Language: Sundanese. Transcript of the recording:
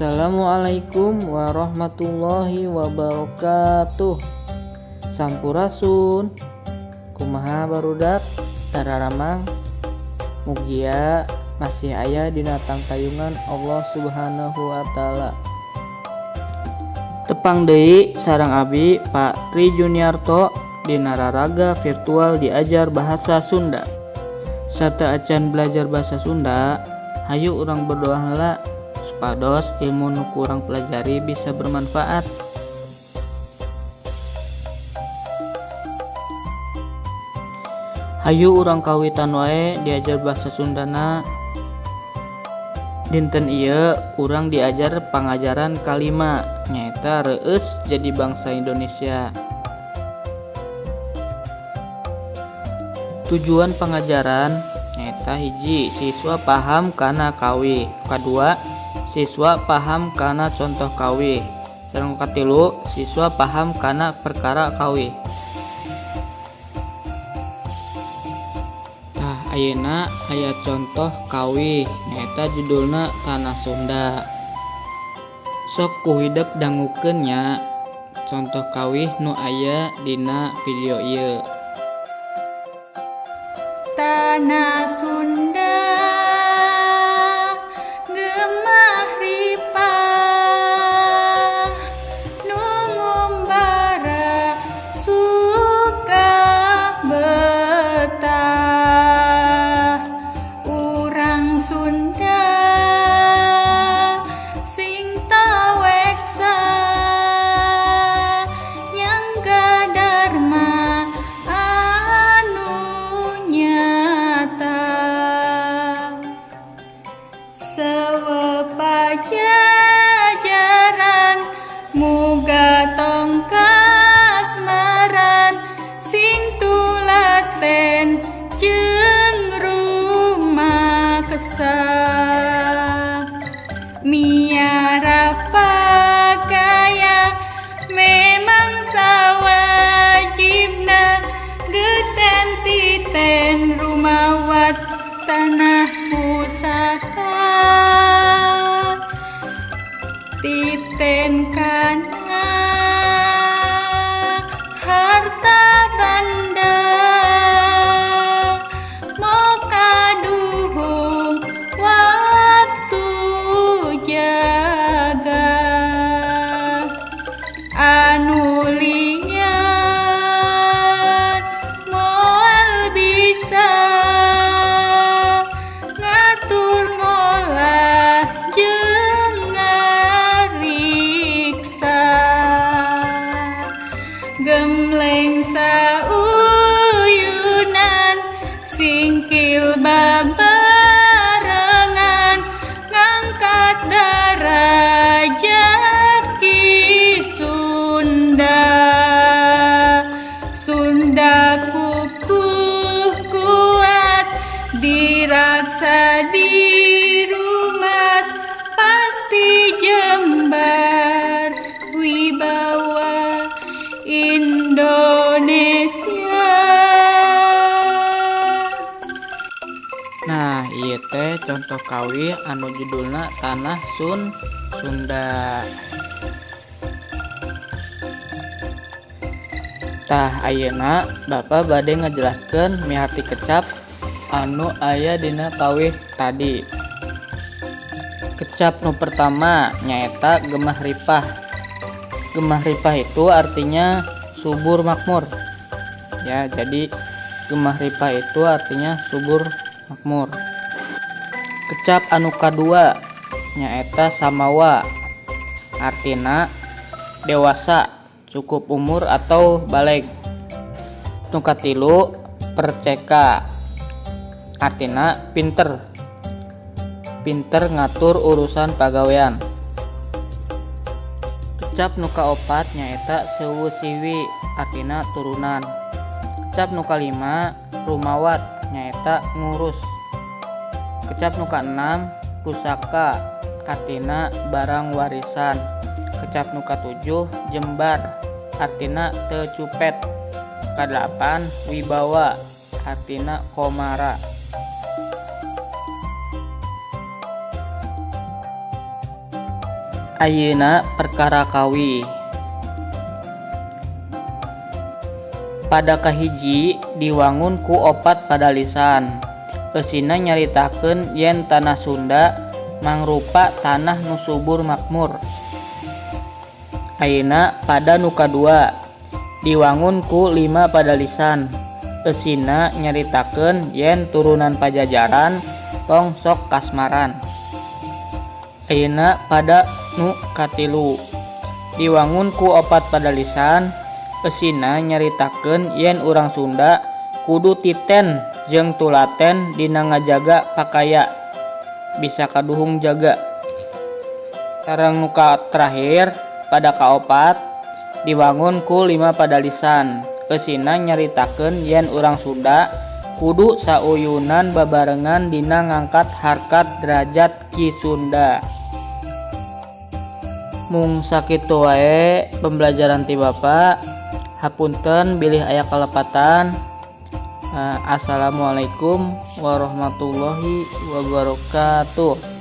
Assalamualaikum warahmatullahi wabarakatuh. Sampurasun. Kumaha barudak tararamang? Mugia masih aya dina tangtayungan Allah Subhanahu wa taala. Tepang deui sareng abi Pak Tri Juniarto dina raraga virtual diajar bahasa Sunda. Sateuacan belajar bahasa Sunda, hayu urang berdoa heula supados ilmu nu ku urang pelajari bisa bermanfaat. Hayu urang kawitan wae diajar bahasa Sundana. Dinten ieu urang diajar pangajaran kalima nyaeta reueus jadi bangsa Indonesia. Tujuan pangajaran nyaeta hiji, siswa paham kana kawih, kadua siswa paham kana contoh kawih, sareng katilu siswa paham kana perkara kawih. Tah ayeuna aya contoh kawih nyaeta judulna Tanah Sunda. Sok ku hidep dangukeun nya contoh kawih nu aya dina video ieu. Tanah Sunda gemah ripah nu ngumbara suka betah, urang Sunda sing taweksa nyangga dharma anu nyata. Sewe pajajaran muga tong kasmaran sing tulaten jeung rumaksa, miara pakaya memang sawajibna geten titen rumawat tanah pusaka, titen kana harta banda moka duhung waktu jaga, anu liat moal bisa ngatur ngolah jeung ngariksa, gemleng sauyunan singkil babarengan ngangkat darajat Ki Sunda. Sunda kukuh kuat diraksa dirumat pasti jembar wibawa Indonesia. Nah, ieu teh contoh kawih anu judulna Tanah Sunda. Tah ayeuna Bapak bade ngajelaskeun miharti kecap anu aya dina kawih tadi. Kecap nu pertama nyaeta gemah ripah. Gemah ripah itu artinya subur makmur. Ya, jadi gemah ripah itu artinya subur makmur. Kecap anu kadua nyaeta samawa, artina dewasa, cukup umur atau baleg. Nu katilu perceka, artina pinter, pinter ngatur urusan pagawean. Kecap nu kaopat nyaeta sewu siwi, artina turunan. Kecap nu kalima rumawat nyaeta ngurus. Kecap nu kaenam pusaka, artina barang warisan. Kecap nu katujuh jembar, artina teu cupet. Kadelapan wibawa, artina komara. Ayeuna perkara kawih. Pada kahiji diwangun ku opat padalisan. Eusina nyaritakeun yen tanah Sunda mangrupa tanah nu subur makmur. Ayeuna pada nu kadua diwangun ku 5 padalisan. Eusina nyaritakeun yen turunan Pajajaran tong sok kasmaran. Ayeuna pada nu katilu diwangun ku 4 padalisan. Eusina nyaritakeun yen urang Sunda kudu titen jeung tulaten dina ngajaga pakaya bisa kaduhung jaga. Sareng nu terakhir pada kaopat diwangun ku 5 padalisan. Eusina nyaritakeun yen urang Sunda kudu sauyunan babarengan dina ngangkat harkat derajat Ki Sunda. Mung sakitu wae pembelajaran ti Bapak. Hapunten bilih aya kalepatan. Assalamualaikum warahmatullahi wabarakatuh.